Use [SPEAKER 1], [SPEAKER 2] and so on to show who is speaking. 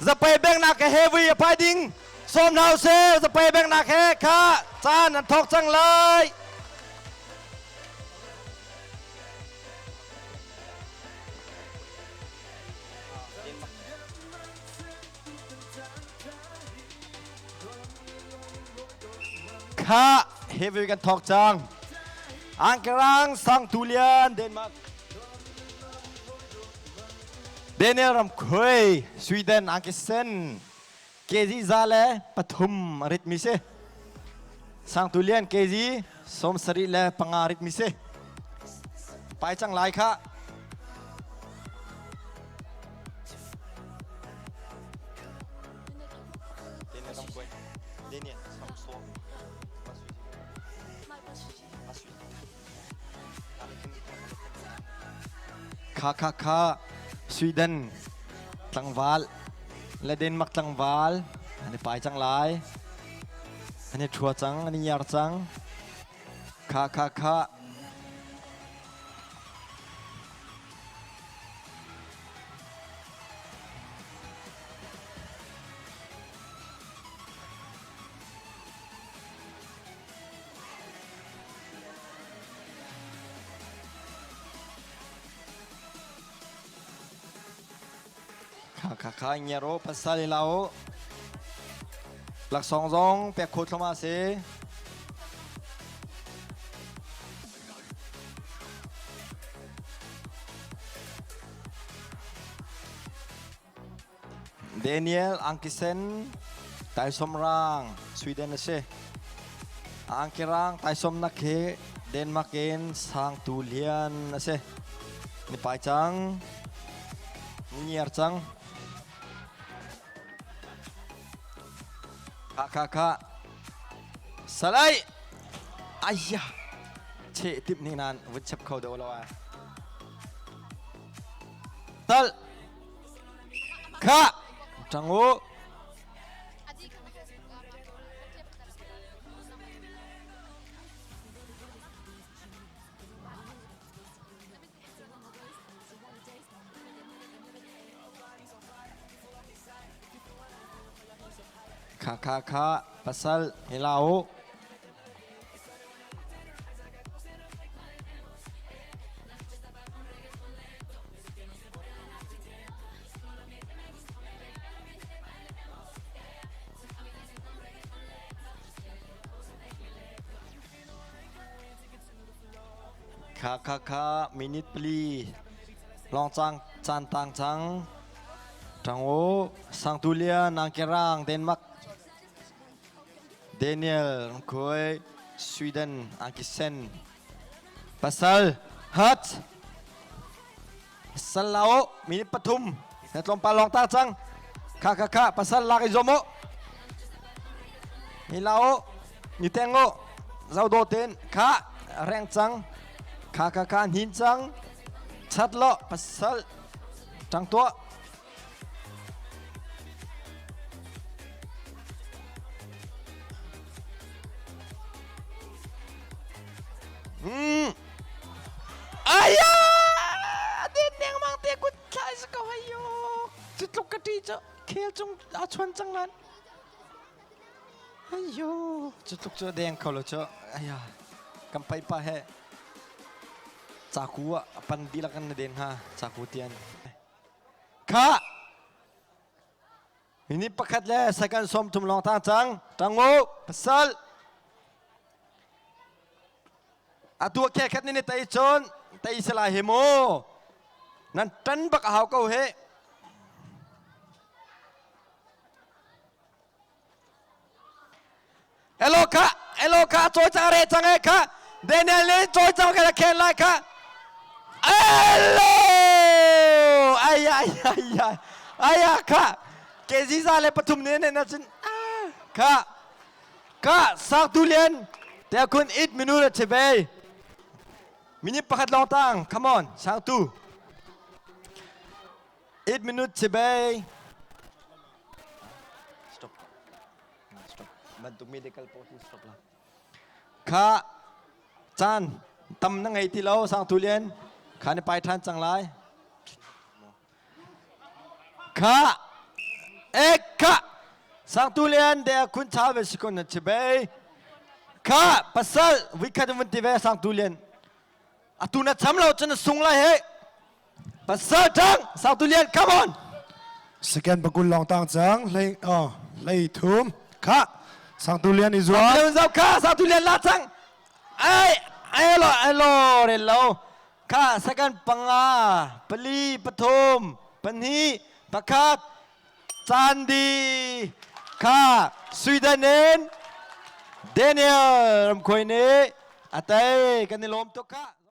[SPEAKER 1] Zapei bengnak he heavy a phai ding. Sawm hna usih. Zapei bengnak he kha caan an thawk cang lai. Kha heavy kan thawk cang. Angkerang Sang Tulian Denmark. Daniel Ramkhuai Sweden Angkisen kg 103 ritmi si. Sang Tulian kg 75 ritmi si. Pai cang lai kha. Daniel Ramkhuai Daniel Samson Kha kha kha Sweden tlangval le Denmark tlangval an i pai cang lai. An i ṭhua cang, an i ngiar cang. Kha kha kha Kha kha kha ngiar u pasal i la u. Laksawng zong pek kho thluahmah si. Daniel Angkisen Taisom Rang Sweden a si. Angki Rang Taisom nak hi Denmark in Sangtu Lian a si. Ni pai cang. Ni ngiar cang. Kha kha kha. Salai. Ayah. Che tip ni nan vun chep kho do lo ai. Tal. Kha ṭang u. Kha kha kha pasal he la u. Kha kha kha minute pali long cang caan tang cang ṭang u Sangtulia Nangkerang Denmark Daniel Rungkhuai Sweden Angkisen Pasal Hat Pasal lao minute pathum na tlawmpal lawng ta cang kha kha kha pasal lak i zuam u ni lao ni teng u zo do ten kha reng cang kha kha kha hnin cang chat lo pasal tang tuah Aya! Den dengmang te kut thlai sa ko hayo. Cu tluk ka ṭi cu khel cung a chuan cang lan. Ayo, cu tluk cu deng kho lo cu. Aya, kan pai pa he caku ah pan dihlak in na den hnga caku tian. Kha Minute pakhat le second 30 lawng tang cang. Tang u, pasal. Atu khe khat ni tei cun tei se lai hi mu. Nan tan bak a hau ko he. Hello kha, hello kha, choi chang re chang e kha. Daniel ni choi chang ka khen lai kha. Hello! Ai ai ai ai. Ai kha. Ke zi za le pathum ne ne na cun kha. Kha sak tu lian. Te kun it minu na chebe. Minute pakhat long tang. Come on, sang tu. 8 minute chebe. Stop. Stop. Bantuk medical post in stop la. Kha caan tam na ngei ti lo sang tu lian. Kha ni pai than cang lai. Kha. Eka Sangtu Lian de khun cha ve sikon na chibei. Kha pasal vikhat vun ti ve Sangtu Lian. Atu na cham lo cun na sung lai he. Pasal tang Sangtu Lian come on.
[SPEAKER 2] Second pakul long tang cang hlei oh hlei thum kha Sangtu Lian i zuam.
[SPEAKER 1] Sangtu Lian kha Sangtu Lian la cang. Ai ai lo ai lo re lo. Kha second panga pali pathum pahnih pakhat Candi kha Sweden in Daniel Ramkhuai nih a tei. Kan i lawm tuk kha.